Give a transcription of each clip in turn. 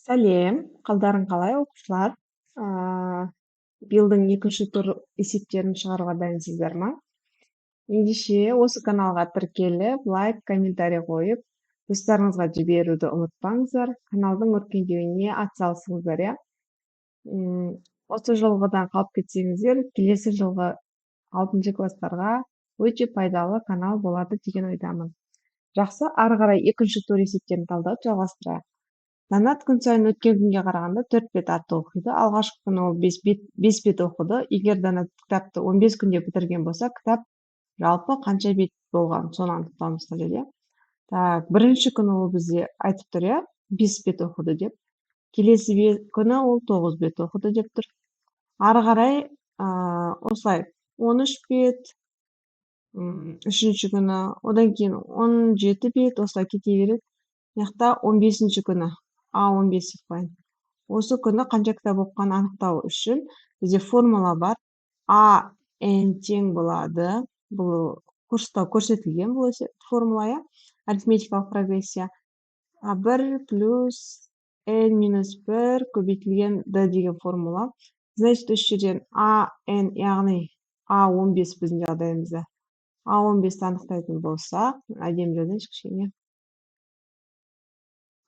Сәлем, қалдарың қалай, оқушылар? Биылдың екінші тур есептерін шығаруға дайынсыздар ма? Ендеше осы каналға тіркеліп, лайк, комментарий қойып, достарыңызға жіберуді ұмытпаңыздар. Каналдың өркендеуіне атсалысыңыздар, иә? Осы жылғыдан қалып кетсеңіздер, келесі жылғы 6 класстарға өте пайдалы канал болады деген ойдамын. Жақсы, ары қарай екінші тур есептерін талдауды жалғастырайық. Данат күн сайын өткен күнге қарағанда 4 бет артық оқиды. Алғашқы күні ол 5 бет оқыды. Егер Данат кітапты 15 күнде бітірген болса, кітап жалпы қанша бет болған, соны анықтауымыз қажет, иә? Так, бірінші күні ол бізде айтып тұр, иә, 5 бет оқыды деп. Келесі күні ол 9 бет оқыды деп тұр. Ары қарай, осылай 13 бет, үшінші күні, одан кейін 17 бет, осылай кете береді. Мына жақта 15 күні, А15 деп қояйын. Осы күні қанша кітап оқығанын анықтау үшін бізде формула бар. А N тең болады. Бұл курста көрсетілген бұл формула, иә? Арифметикалық прогрессия. А1 плюс N минус 1 көбейтілген D деген формула. Значит, осы жерден А N, яғни А15 біздің жағдайымызда. А15-ті анықтайтын болсақ, әдемі жазайыншы кішкене.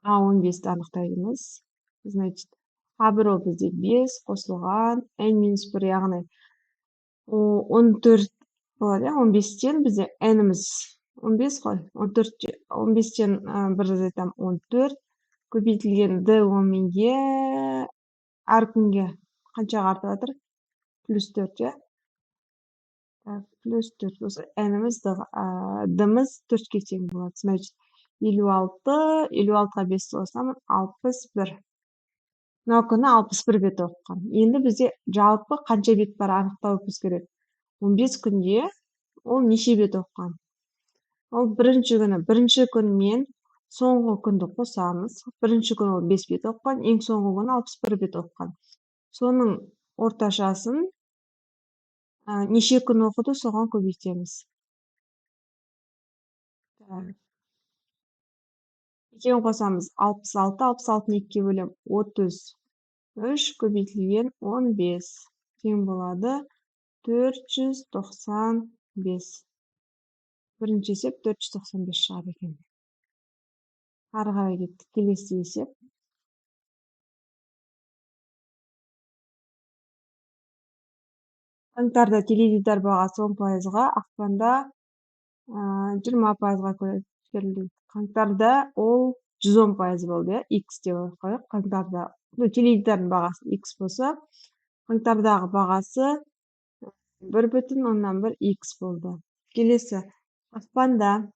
А15-ті анықтаймыз. Значит, А1 ол бізде 5 қосылған N минус 1, яғни 14 болады, иә? 15-тен бізде N-іміз 15 қой. 15-тен, бір азайтамын, 14 көбейтілген D он менде әр күнге қаншаға артып жатыр? Плюс 4, иә? Так, плюс 4 болса, N-іміз D-міз 4-ке тең болады. Значит, 56, 56-ға 5 қосамын, 61. Мынау күні 61 бет оқыған. Енді бізде жалпы қанша бет бар анықтауымыз керек. 15 күнде ол неше бет оқыған? Ол бірінші күні, бірінші күн мен соңғы күнді қосамыз. Бірінші күні ол 5 бет оқыған, ең соңғы күні 61 бет оқыған. Соның орташасын, неше күн оқыды, соған көбейтеміз. Так. Екеуін қосамыз. 66, 66-ны екіге бөлем, 33 көбейтілген 15 тең болады 495. Бірінші есеп 495 шығады екен. Ары қарай кеттік. Келесі есеп. Қаңтарда теледидар бағасы он пайызға, ақпанда, жиырма пайызға көтерілді. Қаңтарда ол жүз он пайыз болды, иә, X деп қояйық. Қаңтарда, теледидардың бағасы X болса, қаңтардағы бағасы бір бүтін оннан бір X болды. Келесі ақпанда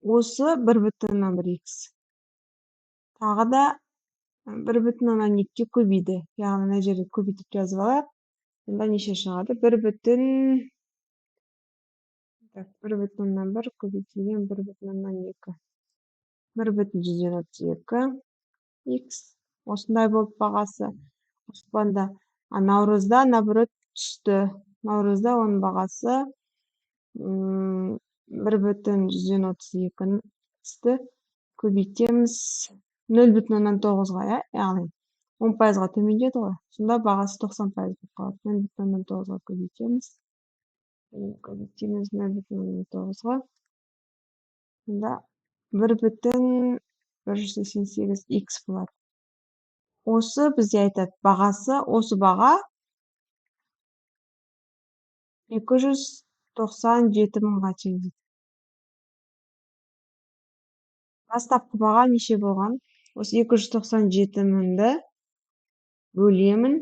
осы бір бүтін оннан бір X тағы да бір бүтін оннан екіге көбейді. Яғни мына жерде көбейтіп жазып алайық. Сонда неше шығады? Бір бүтін, так, бір бүтін оннан бір көбейтілген бір бүтін оннан екі. Бір бүтін жүзден отыз екі X. Осындай болды бағасы ақпанда. А наурызда, наоборот, түсті. Наурызда оның бағасы, бір бүтін жүзден отыз екіні түсті. Көбейтеміз нөл бүтін оннан тоғызға, иә? Яғни он пайызға төмендеді ғой. Сонда бағасы тоқсан пайыз болып қалады. Нөл бүтін оннан тоғызға көбейтеміз. Көбейтеміз нөл бүтін оннан тоғызға. Сонда бір бүтін бір жүз сексен сегіз X болады. Осы бізде айтады, бағасы, осы баға екі жүз тоқсан жеті мыңға тең дейді. Бастапқы баға неше болған? Осы екі жүз тоқсан жеті мыңды бөлемін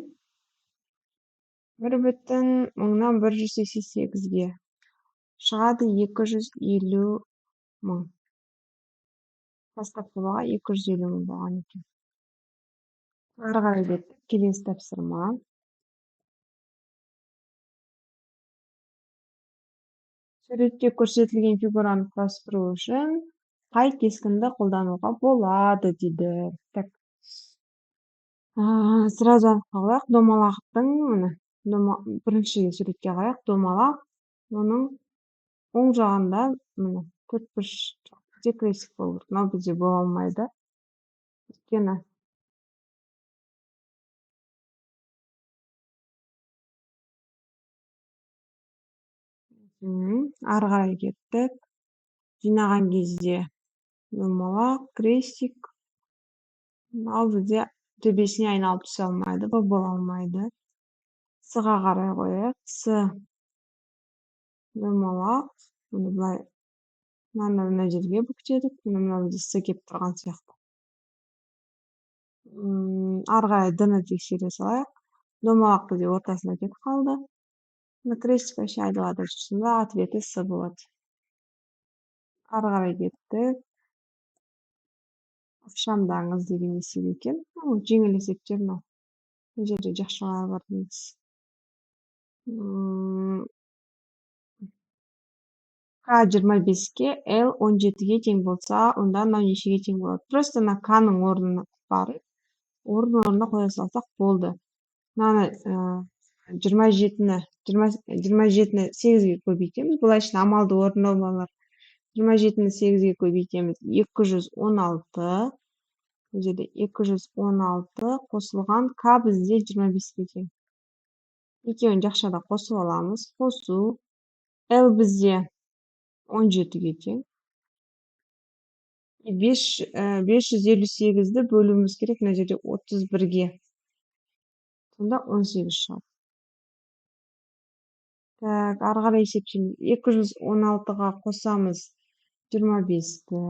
бір бүтін мыңнан бір жүз сексен сегізге. Шығады екі жүз елу мың. Бастапқы баға екі жүз елу мың болған екен. Ары қарай кеттік. Келесі тапсырма. Суретте көрсетілген фигураны құрастыру үшін қай кескінді қолдануға болады дейді. Так. Сразу анықтап алайық. Домалақтың, міне, бірінші суретке қарайық. Домалақ, оның оң жағында, міне, төрт бұрыш крестик болу керек. Мынау бізде бола алмайды. Өйткені ары қарай кеттік. Жинаған кезде домалақ, крестик. Ал бізде төбесіне айналып түсе алмайды, Б бола алмайды. С-ға қарай қояйық. С домалақ. Мұны былай мынаны мына жерге бүктедік. Мына бізде С келіп тұрған сияқты. Ары қарай Д-ны тексере салайық. Домалақ бізде ортасына кетіп қалды. Мына крестик вообще айдалада жүрсін да, ответі С болады. Ары қарай кеттік. Ықшамдаңыз деген есеп екен. Жеңіл есептер мынау. Мына жерде жақшалар бар негізі. К 25-ке, Л 17-ге тең болса, онда мынау нешеге тең болады? Просто мына К-ның орнына барып, орын-орнына қоя салсақ болды. Мынаны 27-ні 8-ге көбейтеміз. Бұл әшейін амалды орындау балалар. 27-ні 8-ге көбейтеміз. 216. Бұл жерде 216 қосылған К бізде 25-ке тең. Екеуін жақшада қосып аламыз. Қосу. Л бізде 17-ге тең. 558-ді бөлуіміз керек. Мына жерде 31-ге. Сонда 18 шығады. Так, ары қарай есептейміз. 216-ға қосамыз 25-ті.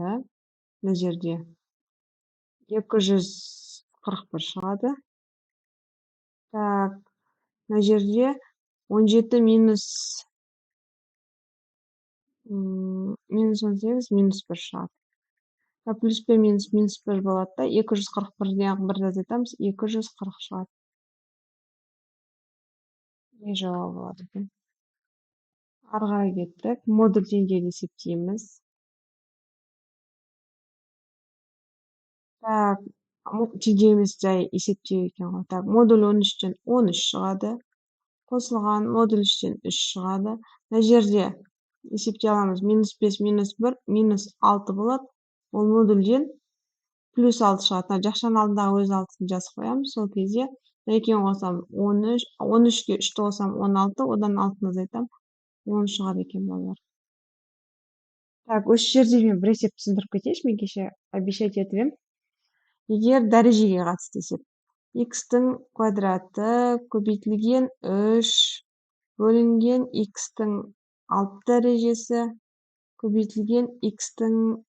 Мына жерде 241 шығады. Так, мына жерде 17 минус 18 минус 1 шығады. Плюс пен минус минус 1 болады да, 241-ден 1-ді азайтамыз, 240 шығады. Не жауабы болады екен? Ары қарай кеттік. Модуль теңдеуін есептейміз. Так, теңдеу емес, жай есептеу екен ғой. Так, модуль 13-тен 13 шығады. Қосылған модуль 3-тен 3 шығады. Мына жерде есептей аламыз. Минус 5, минус 1, минус 6 болады. Ол модульден плюс 6 шығады. Мына жақшаның алдындағы өз 6-сын жазып қоямыз. Сол кезде мына екеуін қосамын 13, 13-ке 3-ті қосамын 16, одан 6-ны азайтамын. 10 шығады екен балалар. Так, осы жерде мен бір есеп түсіндіріп кетейінші, мен кеше обещать етіп едім. Егер дәрежеге қатысты есеп. Х-тің квадраты көбейтілген 3 бөлінген х-тің 6 дәрежесі көбейтілген х-тің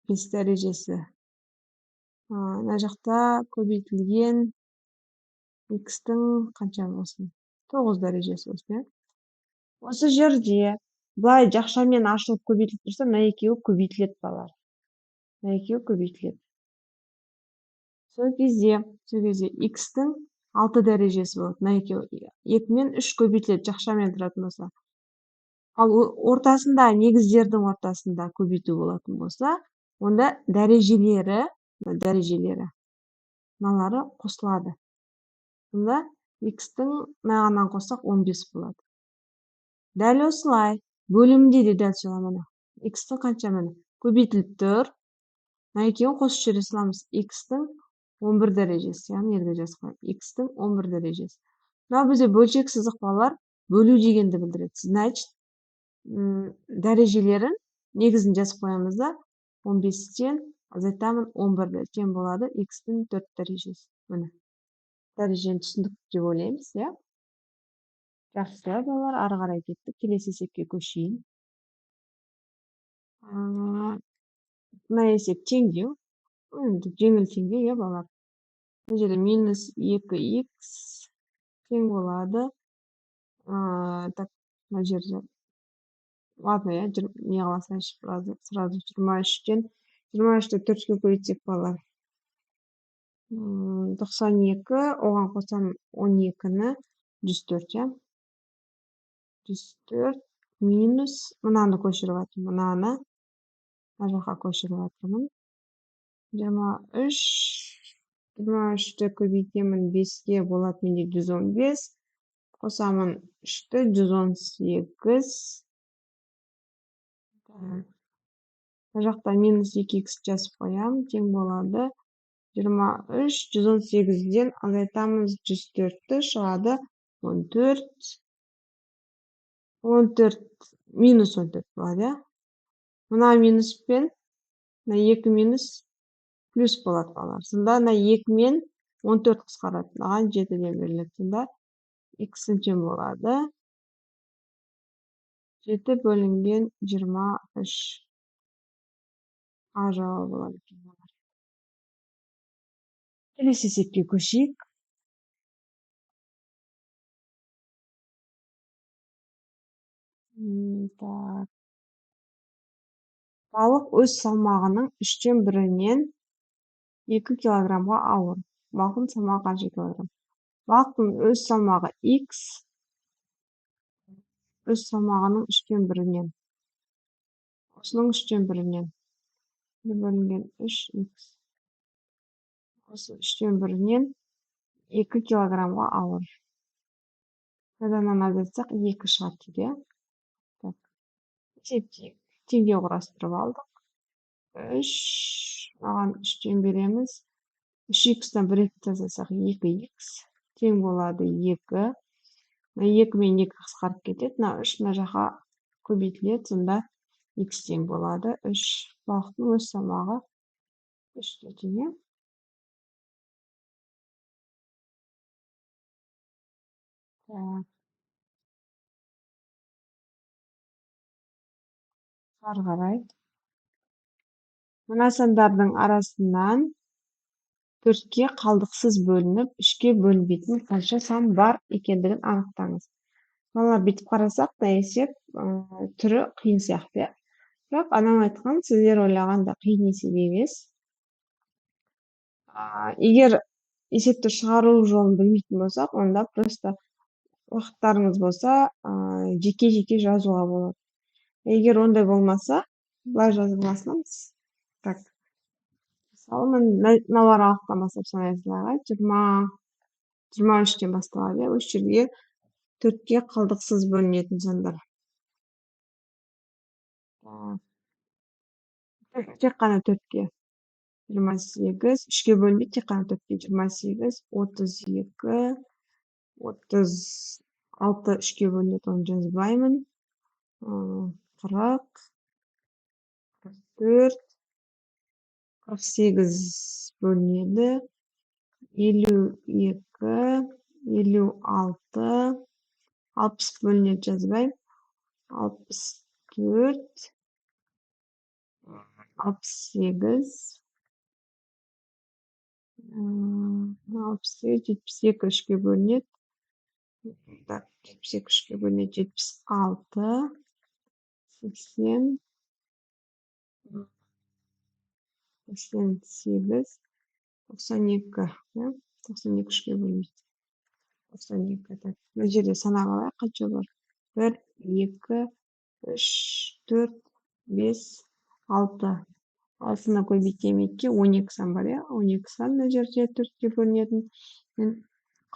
5 дәрежесі. Мына жақта көбейтілген х-тің қанша болсын? 9 дәрежесі болсын, иә? Осы жерде былай жақшамен ашылып көбейтіліп тұрса, мына екеуі көбейтіледі балалар. Мына екеуі көбейтіледі. Сол кезде х-тің 6 дәрежесі болады. Мына екеуі 2 мен 3 көбейтіледі жақшамен тұратын болса. Ал ортасында, негіздердің ортасында көбейту болатын болса, онда дәрежелері мыналары қосылады. Сонда х-тің мынағынан қоссақ 15 болады. Дәл осылай бөлімде де дәл солай мына. Х-тің қанша міне көбейтіліп тұр. Мына екеуін қосып жібере саламыз. Х-тің 11 дәрежесі, яғни жерге жазып қоямын. Х-тің 11 дәрежесі. Мынау бізде бөлшек сызық балалар бөлу дегенді білдіреді. Значит, дәрежелерін негізін жазып қоямыз да 15-тен азайтамын 11-ді тең болады х-тің 4 дәрежесі. Міне. Дәрежені түсіндік деп ойлаймыз, иә? Жақсы, балалар, ары қарай кеттік. Келесі есепке көшейін. Мына есеп теңдеу. Енді жеңіл теңдеу, иә, балалар. Мына жерде минус 2х тең болады. Так, мына жерде ладно, иә, не қыласайшы, сразу 23-тен 23-ті 4-ке көбейтсек балалар. 92, оған қосам 12-ні 104, иә. 104 минус, мынаны көшіріп жатырмын, мынаны мына жаққа көшіріп жатырмын. 23, 23-ті көбейтемін 5-ке болады менде 115, қосамын 3-ті 118. Мына жақта минус 2х жазып қоямын, тең болады 23, 118-ден азайтамыз 104-ті, шығады 14, 14 минус 14 болады, иә? Мына минуспен мына 2 минус плюс болады балалар. Сонда мына 2 мен 14 қысқарады. Маған 7-ден беріледі. Сонда x тең болады 7 бөлінген 23. А жауабы болады екен. Келесі есепке көшейік. Так. Балық өз салмағының 1/3-інен 2 килограммға ауыр. Балықтың салмағы қанша килограмм? Балықтың өз салмағы x, өз салмағының 1/3-інен. Осының 1/3-інен. 1 бөлінген 3x. Осы 1/3-інен 2 килограммға ауыр. Мынадан азайтсақ 2 шығады дейді, иә? Так. Есептейік. Теңдеу құрастырып алдық. 3, маған 3-тен береміз. 3x-тан 1 азайтсақ 2x тең болады 2. Мына 2 мен 2 қысқарып кетеді. Мына 3 мына жаққа көбейтіледі. Сонда x тең болады 3. Балықтың өз салмағы 3-ке тең, иә? Так. Ары қарай. Мына сандардың арасынан 4-ке қалдықсыз бөлініп, 3-ке бөлінбейтін қанша сан бар екендігін анықтаңыз. Балалар, бүйтіп қарасақ та есеп түрі қиын сияқты, иә? Бірақ анам айтқан, сіздер ойлаған да қиын есеп емес. Егер есепті шығару жолын білмейтін болсақ, онда просто уақыттарыңыз болса, жеке-жеке жазуға болады. Егер ондай болмаса, былай жазып аласыз. Так. Мысалы, мынау аралықтан бастап санай салайық. 23-тен басталады, иә? Осы жерге 4-ке қалдықсыз бөлінетін сандар. Тек қана 4-ке. 28, 3-ке бөлінбейді, тек қана 4-ке. 28, 32, 36 3-ке бөлінеді, оны жазбаймын. 40, 44, 48 бөлінеді, 52, 56, 60 бөлінеді, жазбаймын. 64, 68, 68, 72 3-ке бөлінеді. Так, 72 3-ке бөлінеді, 76, 80, 88, 92, иә? 92 3-ке бөлінеді. 92, так. Мына жерде санап алайық, қанша бар? 1, 2, 3, 4, 5, 6. Алтыны көбейтемін 2-ке, 12 сан бар, иә? 12 сан мына жерде 4-ке бөлінетін.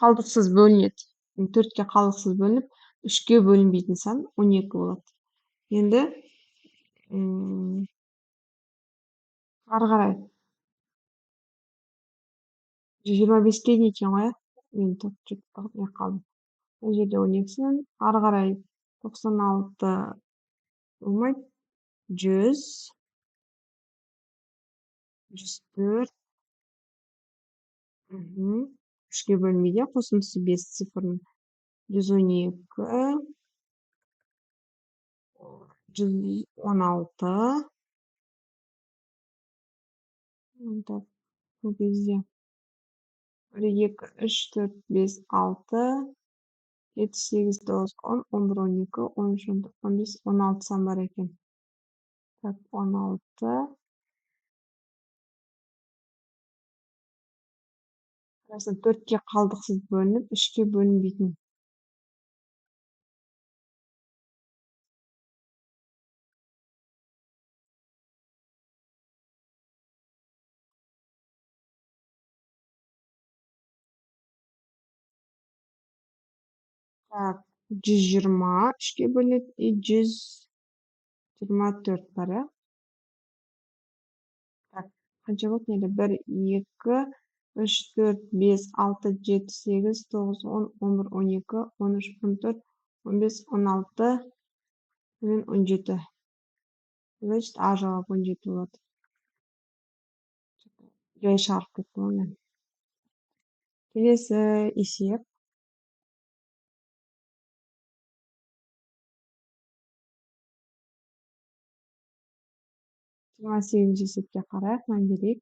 Қалдықсыз бөлінеді. 4-ке қалдықсыз бөлініп, 3-ке бөлінбейтін сан 12 болады. Енді ары қарай 25-ке дейін екен ғой, иә? Мен жетіп қалдым. Мына жерде 12 сан, ары қарай 96 болмайды. 100, 104, 3-ке бөлінбейді, қосындысы 5 цифрының. 112, 116. Так, бұл кезде 1, 2, 3, 4, 5, 6, 7, 8, 9, 10, 11, 12, 13, 14, 15, 16 сан бар екен. Так, 16. 4-ке қалдықсыз бөлініп, 3-ке бөлінбейтін. Так, 120 3-ке бөлінеді и 124 бар, иә? Так, Қанша болды? Неде? 1, 2, 3, 4, 5, 6, 7, 8, 9, 10, 11, 12, 13, 14, 15, 16, 17. Значит, А жауап 17 болады. Жай шығарып кеттім ғой мен. Келесі есеп. Жиырма сегізінші есепке қарайық, мән берейік.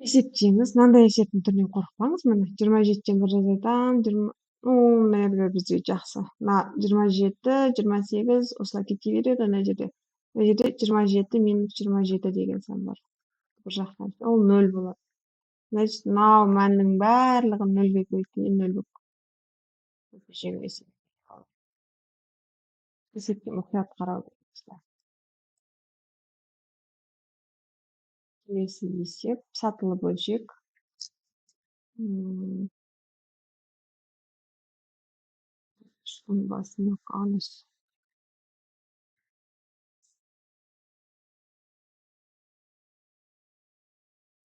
Есептейміз. Мынандай есептің түрінен қорықпаңыз. Міне, 27-тен бір жазатам, мына жерде бізде жақсы. Мына 27, 28 осылай кете береді. Мына жерде. Мына жерде 27 минус 27 деген сан бар. Бір жақтан. Ол 0 болады. Значит, мынау мәннің барлығы 0-ге көбейтілген 0 болып. Жеңіл есеп. Есепке мұқият қарау керек. Келесі есеп, сатылы бөлшек. Басына қаныс.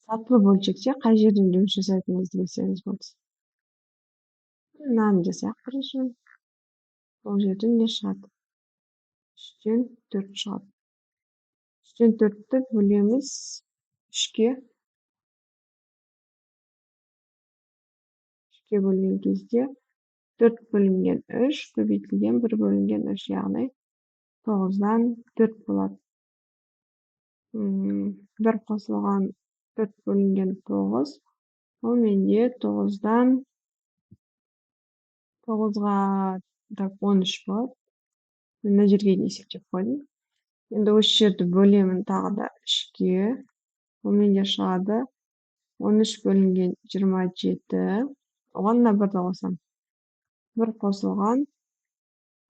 Сатылы бөлшекте қай жерден жұмыс жасайтыныңызды білсеңіз болды. Мынаны жасайық бірінші. Бұл жерден не шығады? 3-тен 4 шығады. 3-тен 4-ті бөлеміз 3-ке. 3-ке бөлген кезде 4 бөлінген 3 көбейтілген 1 бөлінген 3, яғни 9-дан 4 болады. 1 қосылған 4 бөлінген 9, ол менде 9-дан 9-ға так 13 болады. Мына жерге дейін есептеп қойдым. Енді осы жерді бөлемін тағы да 3-ке. Ол менде шығады 13 бөлінген 27. Оған мына 1-ді қосамын. 1 қосылған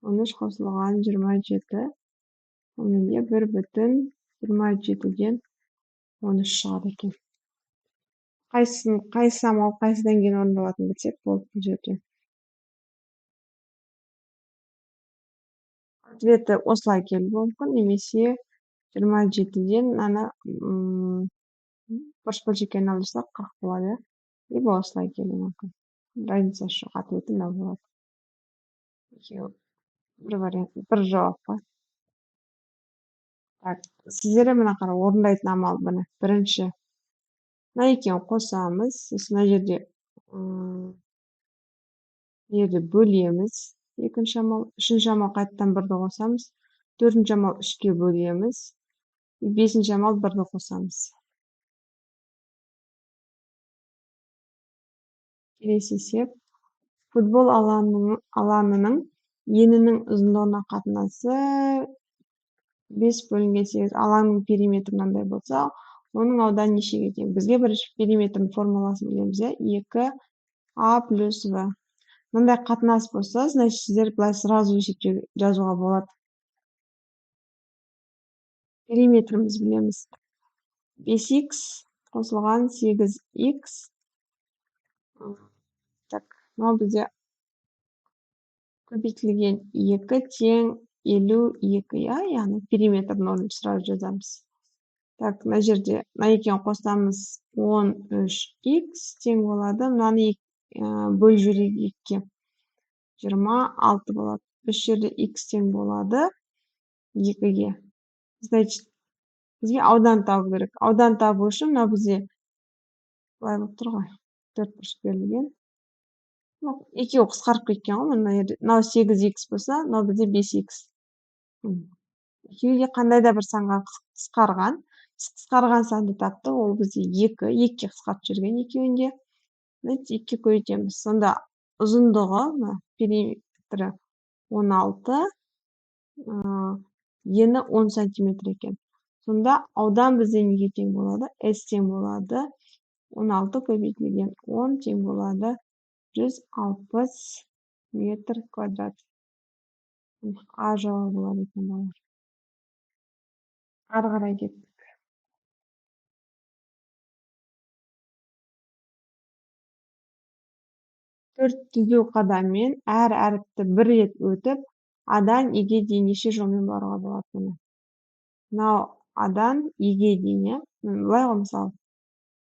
13 қосылған 27. Ол менде 1,27-ден 13 шығады екен. Қайсы амал қайсыдан кейін орындалатынын білсек болды бұл жерде. Ответі осылай келуі мүмкін, немесе 27-ден ана бұрыш бөлшекке айналдырсақ 40 болады, либо осылай келуі мүмкін. Разницасы жоқ, ответі мынау болады. Екеуі бір вариант, бір жауап қой. Так, сіздер мына қара орындайтын амал міне. Бірінші мына екеуін қосамыз, сосын мына жерде бөлеміз. Екінші амал, үшінші амал қайтадан 1-ді қосамыз, төртінші амал 3-ке бөлеміз, бесінші амал 1-ді қосамыз. Келесі есеп. Футбол алаңының енінің ұзындығына қатынасы 5 бөлінген 8. Алаңның периметрі мынандай болса, оның ауданы нешеге тең? Бізге бірінші периметрдің формуласын білеміз, 2А плюс В. Мындай қатынас болса, значит, сіздер былай сразу есептеу жазуға болады. Периметріміз білеміз. 5х қосылған 8х. Так, мынау бізде көбейтілген 2 тең 52, иә, яғни периметрдің орнын сразу жазамыз. Так, мына жерде мына екеуін қосамыз, 13х тең болады. Мынаны бөліп жіберейік 2-ке. 26 болады. Үш жерде х тең болады 2-ге. Значит, бізге аудан табу керек. Аудан табу үшін мына бізде былай болып тұр ғой. 4 бұрыш берілген. Екеуі қысқарып кеткен ғой. Мына жерде мынау 8х болса, мынау бізде 5х. Екеуі де қандай да бір санға қысқарған. Біз қысқарған санды таптық, ол бізде 2. 2-ге қысқартып жіберген екеуінде. Значит, 2-ге көбейтеміз. Сонда ұзындығы, мына периметрі 16, ені 10 сантиметр екен. Сонда аудан бізде неге тең болады? S тең болады. 16 көбейтілген 10 тең болады 160 метр квадрат. А жауабы болады екен, балалар. Ары қарай кеттік. Төрт түзу қадаммен әр әріпті бір рет өтіп, Адан Еге дейін неше жолмен баруға болады міне? Мынау Адан Еге дейін, иә? Былай ғой, мысалы.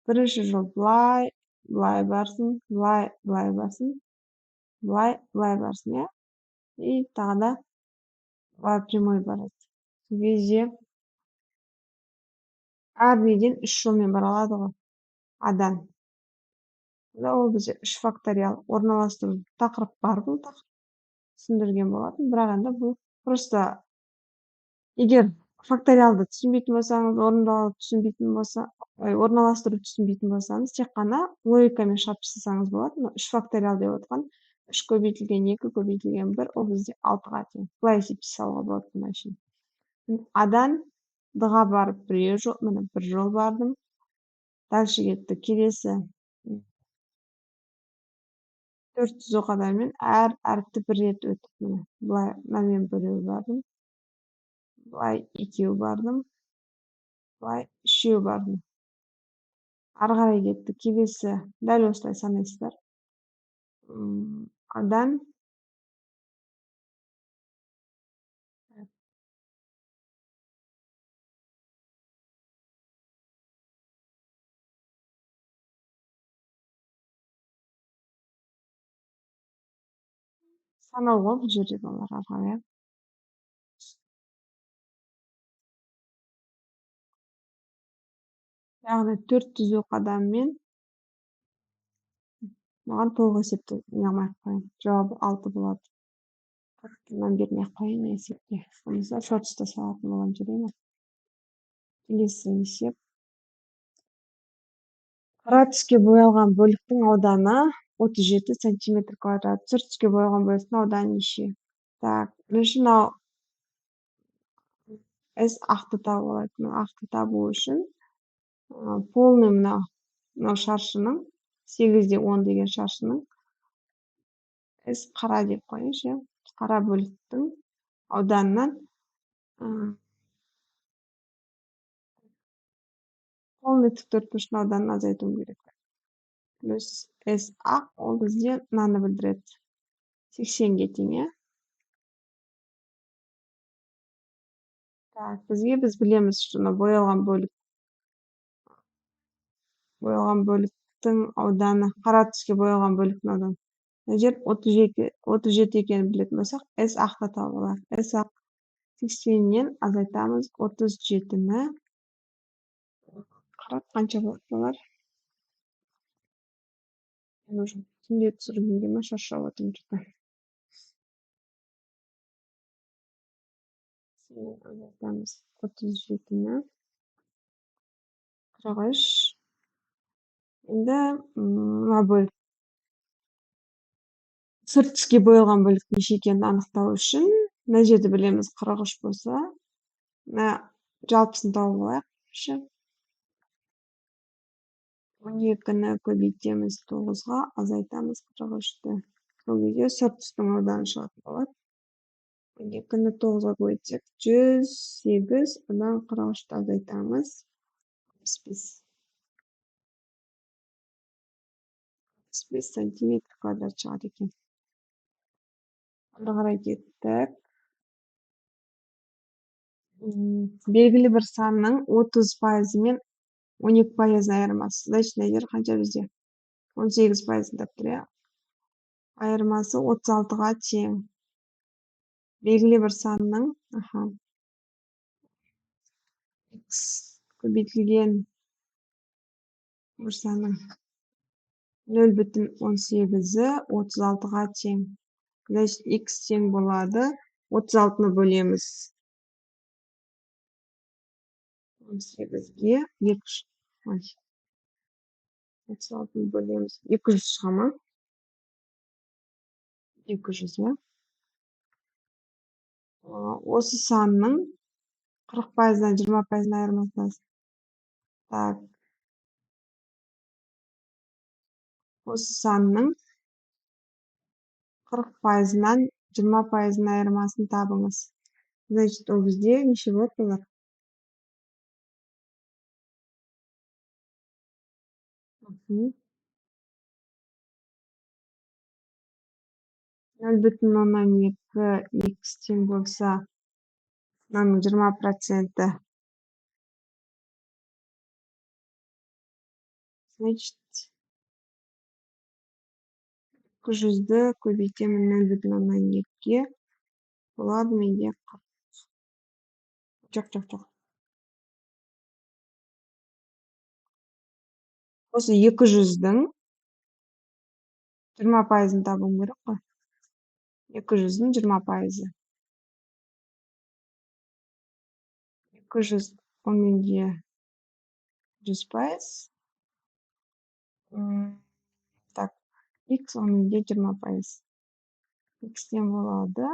Бірінші жол былай, былай барсын, былай, былай барсын, былай, былай барсын, иә? И тағы да былай прямой барады. Сол кезде әр неден 3 жолмен бара алады ғой. Адан. Ол бізде 3 факториал орналастыру тақырып бар, бұл тақырып түсіндірген болатын, бірақ енді бұл просто егер факториалды түсінбейтін болсаңыз, орындалуды түсінбейтін болса, орналастыру түсінбейтін болсаңыз, тек қана логикамен шығарып тастасаңыз болады. Мына 3 факториал деп отқан 3 көбейтілген 2 көбейтілген 1, ол бізде 6-ға тең. Былай есептей салуға болады мына үшін. Адан Д-ға барып біреу жол, міне бір жол бардым. Дальше кетті. Келесі 4 түзу қадаммен әр әріпті бір рет өтіп, міне былай мынамен біреу бардым, былай екеу бардым, былай үшеу бардым. Ары қарай кетті. Келесі дәл осылай санайсыздар. Адан санау ғой бұл жерде балалар ары қарай. Яғни 4 түзу қадаммен маған толық есепті не қылмай ақ қояйын. Жауабы 6 болады. Мән бермей ақ қояйын есепке. Болмаса шортста салатын боламын, жарай ма? Келесі есеп. Қара түске боялған бөліктің ауданы 37 сантиметр квадрат. Сұр түске боялған бөліктің ауданы неше? Так, бірінші мынау S ақты табу алайық. Мына ақты табу үшін полный мынау шаршының 8-10 деген шаршының S қара деп қояйыншы, иә? Қара бөліктің ауданынан полный тік төртбұрыштың ауданын азайтуым керек. Плюс S ақ, ол бізде мынаны білдіреді. 80-ге тең, иә? Так, біз білеміз, что мына боялған бөліктің ауданы, қара түске боялған бөліктің ауданы. Мына жер 37 екенін білетін болсақ, S ақты тауып алайық. S ақ 80-нен азайтамыз 37-ні. Қарап қанша болады балалар? Мен уже түнде түсіргенге ме шаршап отырмын что-то. Азайтамыз 37-ні. 43. Енді мына бөлік сұр түске боялған бөлік неше екенін анықтау үшін мына жерде білеміз 43 болса, мына жалпысын тауып алайық. 12-ні көбейтеміз 9-ға, азайтамыз 43-ті. Сол кезде сұр түстің ауданы шығатын болады. 12-ні 9-ға көбейтсек 108, одан 43-ті азайтамыз 65. 65 сантиметр квадрат шығады екен. Ары қарай кеттік. Белгілі бір санның 30% мен 12% айырмасы. Значит, мына жер қанша бізде? 18% деп тұр, иә? Айырмасы 36-ға тең. Белгілі бір санның, x көбейтілген бір санның 0,18-і 36-ға тең. Значит, x тең болады. 36-ны бөлеміз 18-ге 2. 36-ны бөлеміз 200 шыға ма? 200, иә? Осы санның 40%-дан 20%-ын айырмасы. Так. Осы санның 40%-дан 20%-ын айырмасын табыңыз. Значит, ол бізде неше болады олар? 0,2, 2х тең болса, мынаның 20%. Значит, 200-ді көбейтемін 0,2-ге, болады менде 40. Жоқ. Осы 200-дің 20%-ын табуым керек қой. 200-дің 20%. 200 ол менде 100%. Так, x ол менде 20%. X-тен болады.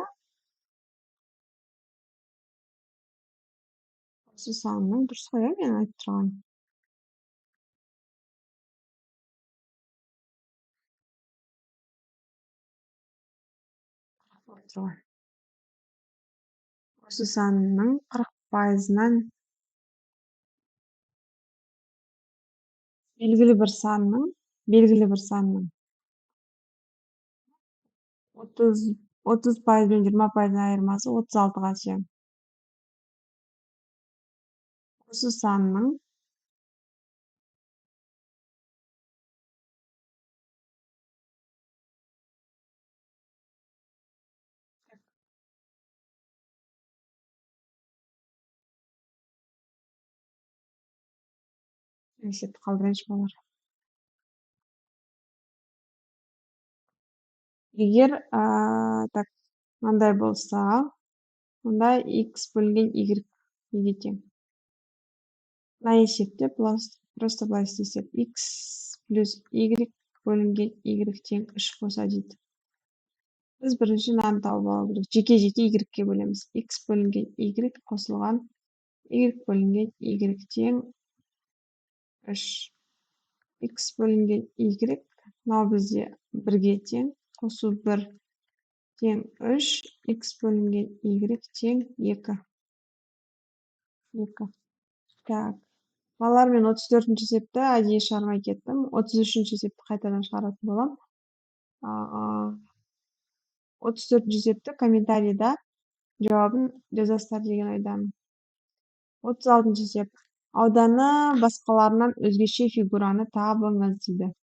Осы санның дұрыс қой, мен айтып тұрған. Осы санның 40%-ынан белгілі бір санның 30% пен 20%-ның айырмасы 36-ға тең. Осы санның есепті қалдырайыншы, балалар. Егер так мынандай болса, онда x бөлінген y неге тең? Мына есепте просто былай істесек, x плюс y бөлінген y тең 3 болса дейді. Біз бірінші мынаны тауып алу керек. Жеке-жеке y-ке бөлеміз. X бөлінген y қосылған y бөлінген y тең 3. X бөлінген y мынау бізде 1-ге тең, қосу 1 тең 3, x бөлінген y тең 2. 2. Так. Балалар, мен 34-ші есепті әдейі шығармай кеттім. 33-ші есепті қайтадан шығаратын боламын. 34-ші есепті комментарийда жауабын жазасыздар деген ойдамын. 36-шы есеп. Ауданы басқаларынан өзгеше фигураны табыңыз дейді.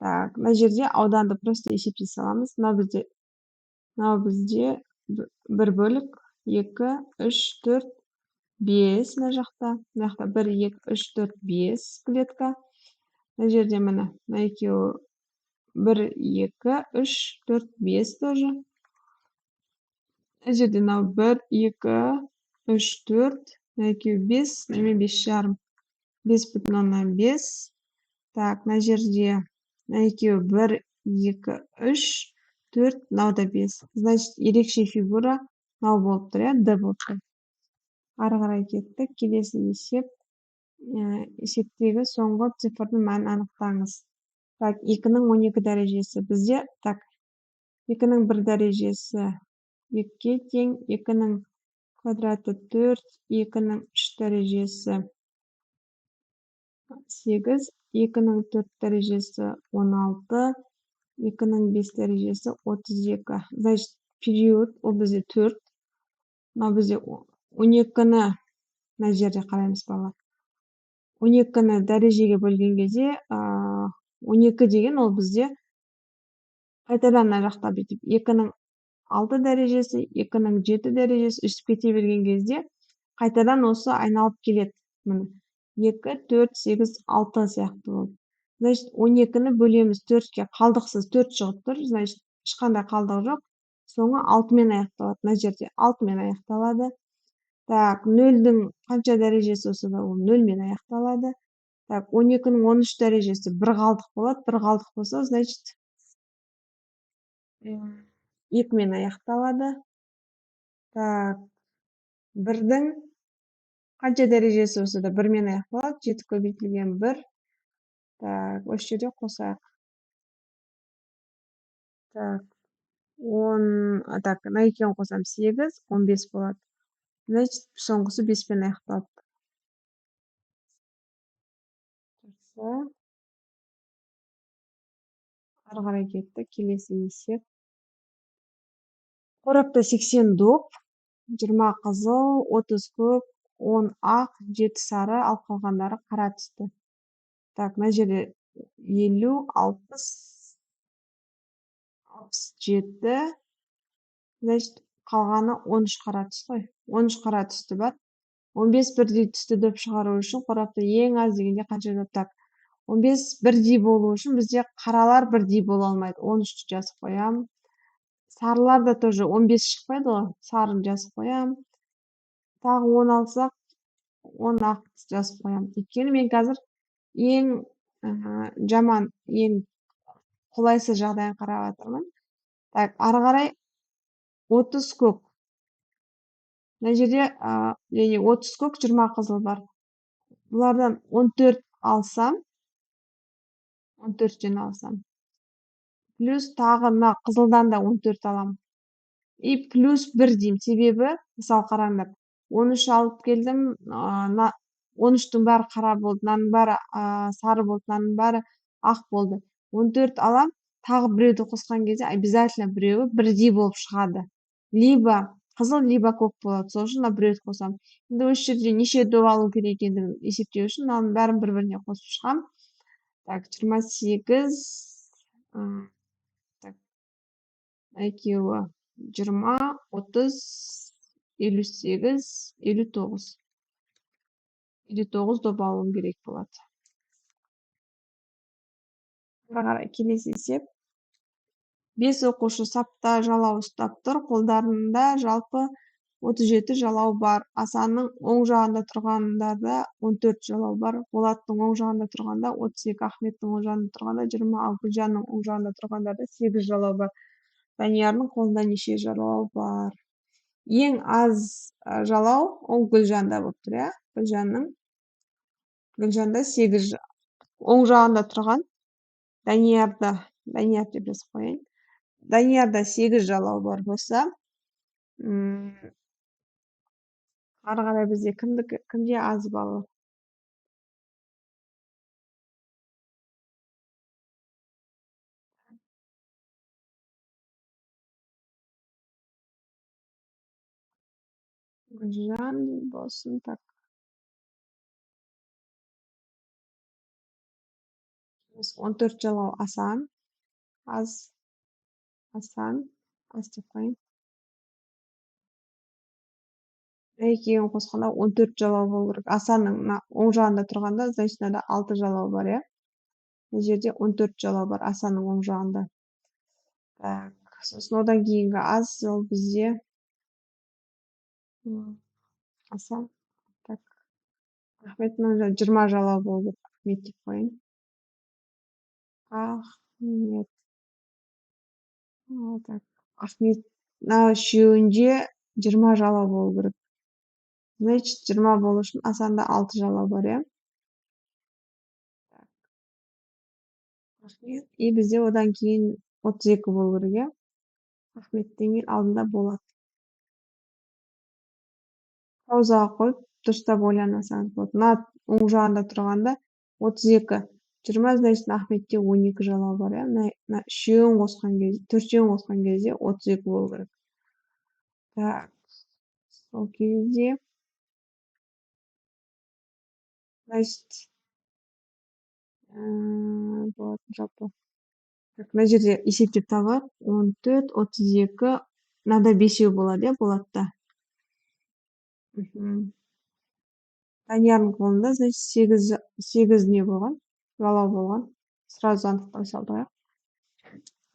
Так, мына жерде ауданды просто есептей саламыз. Мынау бізде 1 бөлік 2, 3, 4, 5 мына жақта. Мына жақта 1, 2, 3, 4, 5 клетка. Мына жерде міне, мына екеуі 1, 2, 3, 4, 5 тоже. Мына жерде мынау 1, 2, 3, 4, мына екеуі 5, мына 5,5. 5,5. Так, мына жерде мына екеуі 1, 2, 3, 4, мынау да 5. Значит, ерекше фигура мынау болып тұр, иә, D болып тұр. Ары қарай кеттік. Келесі есеп. Есептегі соңғы цифрдың мәнін анықтаңыз. Так, 2-нің 12 дәрежесі. Бізде, так, 2-нің 1 дәрежесі 2-ге тең, 2-нің квадраты 4, 2-нің 3 дәрежесі 8, 2-нің 4 дәрежесі 16, 2-нің 5 дәрежесі 32. Значит, период ол бізде 4. Мынау бізде 12-ні мына жерде қараймыз, балалар. 12-ні дәрежеге бөлген кезде, 12 деген ол бізде қайтадан мына жақта бүйтіп 2-нің 6 дәрежесі, 2-нің 7 дәрежесі өсіп кете берген кезде қайтадан осы айналып келеді. Міне 2, 4, 8, 6 сияқты болды. Значит, 12-ні бөлеміз 4-ке, қалдықсыз 4 шығып тұр. Значит, ешқандай қалдық жоқ. Соңы 6-мен аяқталады. Мына жерде 6-мен аяқталады. Так, 0-дің қанша дәрежесі болса да ол 0-мен аяқталады. Так, 12-нің 13 дәрежесі бір қалдық болады. Бір қалдық болса, значит, 2-мен аяқталады. Так, 1-дің қанша дәрежесі болса да 1-мен аяқталады. 7 көбейтілген 1. Так, осы жерде қосайық. Так, 10, так, мына екеуін қосам 8, 15 болады. Значит, соңғысы 5-пен аяқталады. Жақсы. Ары қарай кеттік. Келесі есеп. Қорапта 80 доп, 20 қызыл, 30 көк, 10 ақ, 7 сары, ал қалғандары қара түсті. Так, мына жерде 50, 60, 67, значит, қалғаны 13 қара түс қой. 13 қара түсті бар. 15 бірдей түсті доп шығару үшін қорапта ең аз дегенде қанша доп? Так, 15 бірдей болу үшін бізде қаралар бірдей бола алмайды. 13-ті жазып қоямын. Сарылар да тоже 15 шықпайды ғой. Сарыны жазып қоямын. Тағы 10 алсақ, 10 ақ жазып қоямын. Өйткені мен қазір ең жаман, ең қолайсыз жағдайын қарап жатырмын. Так, ары қарай 30 көк. Мына жерде, яғни 30 көк, 20 қызыл бар. Бұлардан 14 алсам, 14-тен алсам. Плюс тағы мына қызылдан да 14 аламын. И плюс 1 деймін. Себебі, мысалы қараңдар, 13 алып келдім, 13-тің бәрі қара болды, мынаның бәрі сары болды, мынаның бәрі ақ болды. 14 алам, тағы біреуді қосқан кезде обязательно біреуі бірдей болып шығады. Либо қызыл, либо көк болады. Сол үшін мына біреуді қосамын. Енді осы жерде неше доп алу керек екендігін есептеу үшін мынаның бәрін бір-біріне қосып шығамын. Так, 28, так, екеуі 20, 30, 58, 59. 59 доп алуым керек болады. Ары қарай келесі есеп. 5 оқушы сапта жалау ұстап тұр. Қолдарында жалпы 37 жалау бар. Асанның оң жағында тұрғандарда 14 жалау бар. Болаттың оң жағында тұрғанда 32, Ахметтің оң жағында тұрғанда 20, ал Гүлжанның оң жағында тұрғандарда 8 жалау бар. Даниярдың қолында неше жалау бар? Ең аз жалау ол Гүлжанда болып тұр, иә? Гүлжанда 8 оң жағында тұрған Даниярда, Данияр деп жазып қояйын. Даниярда 8 жалау бар болса, ары қарай бізде кімде аз балл? Гүлжан болсын, так. 14 жалау Асан, аз, Асан, аз деп қояйын. Екеуін қосқанда 14 жалау болу керек. Асанның мына оң жағында тұрғанда, значит, мынада 6 жалау бар, иә? Мына жерде 14 жалау бар Асанның оң жағында. Так, сосын одан кейінгі аз ол бізде Асан, так, Ахметтің оң жағында 20 жалау болу керек. Ахмет деп қояйын. Ахмет. Так, Ахмет мына үшеуінде 20 жалау болу керек. Значит, 20 болу үшін Асанда 6 жалау бар, иә? Так. Ахмет. И бізде одан кейін 32 болу керек, иә? Ахметтен кейін алдында Болат. Паузаға қойып, дұрыстап ойлансаңыз болады. Мына оң жағында тұрғанда 32. 20, значит, Ахметте 12 жалау бар, иә? Мына үшеуін қосқан кезде, төртеуін қосқан кезде 32 болу керек. Так, сол кезде, значит, болады жалпы. Так, мына жерде есептеп табайық. 14, 32, мынада 5 болады, иә, Болатта. Даниярдың қолында, значит, 8 не болған? Жалау болған. Сразу анықтай салдық, иә.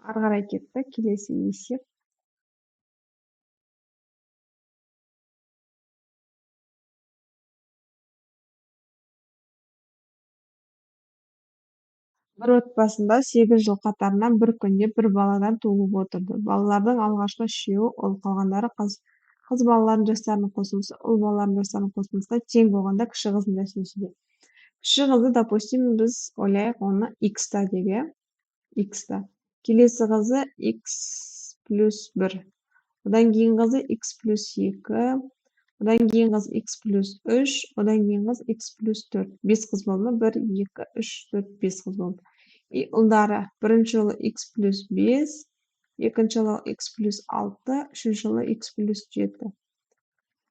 Ары қарай кеттік. Келесі есеп. Бір отбасында 8 жыл қатарынан бір күнде бір баладан туылып отырды. Балалардың алғашқы үшеуі ұл, қалғандары қыз. Қыз балалардың жастарының қосындысы ұл балалардың жастарының қосындысына тең болғанда кіші қыздың жасы нешеде? Кіші қызды, допустим, біз ойлайық оны x-та деп, иә? X-та. Келесі қызы x плюс 1. Одан кейін қызы x плюс 2. Одан кейін қыз x плюс 3. Одан кейін қыз x плюс 4. 5 қыз болды ма? 1, 2, 3, 4, 5 қыз болды. И ұлдары бірінші ұлы x плюс 5, Екінші жылы х плюс 6, үшінші жылы х плюс 7.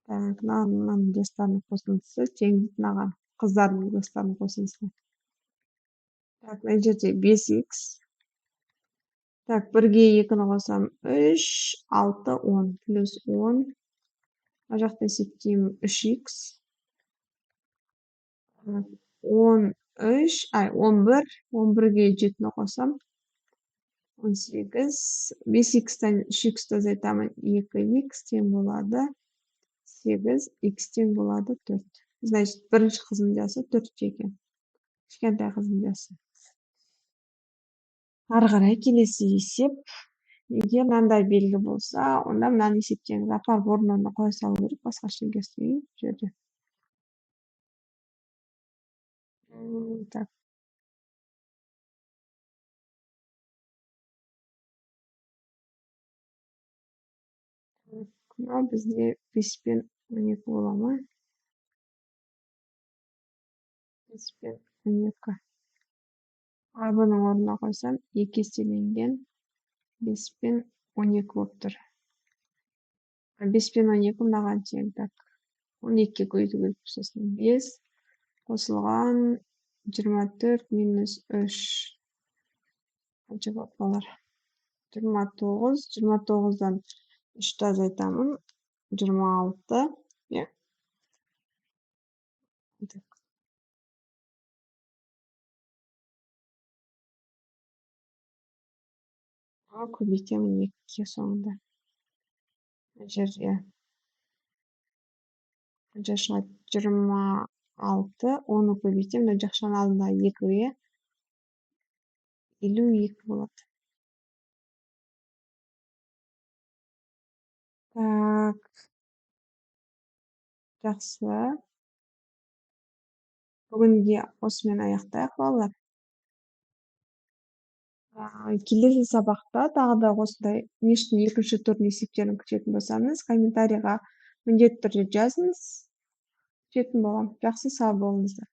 Так, мынаның жастарының қосындысы тең мынаған, қыздардың жастарының қосындысы. Так, мына жерде 5х. Так, 1-ге 2-ні қосам 3, 6, 10 плюс 10. Мына жақта есептеймін 3х. 13, ай, 11, 11-ге 7-ні қосам 18, 5х-тан 3х-ті азайтамын, 2х тең болады 8, х тең болады 4. Значит, бірінші қыздың жасы 4-те екен. Кішкентай қыздың жасы. Ары қарай келесі есеп. Егер мынандай белгі болса, онда мынаны есептеңіз. Апарып орнына қоя салу керек, басқа ештеңе істемеймін бұл жерде. Так. Мынау бізде 5 пен 12 бола ма? 5 пен 12. А-ның орнына қойсам, 2 еселенген 5 пен 12 болып тұр. 5 пен 12 мынаған тең. Так, 12-ге көбейту керек сосын 5 қосылған 24 минус 3. Қанша болады балалар? 29, 29-дан 3-ті азайтамын, 26, иә. Так. Көбейтемін 2-ге соңында. Мына жерде қанша шығады? 26, оны көбейтемін, мына жақшаның алдында 2-ге 52 болады. Так, жақсы. Бүгінге осымен аяқтайық, балалар. Келесі сабақта тағы да осындай НИШ-тің екінші түрінің есептерін күтетін болсаңыз, комментарийға міндетті түрде жазыңыз. Күтетін боламын. Жақсы, сау болыңыздар.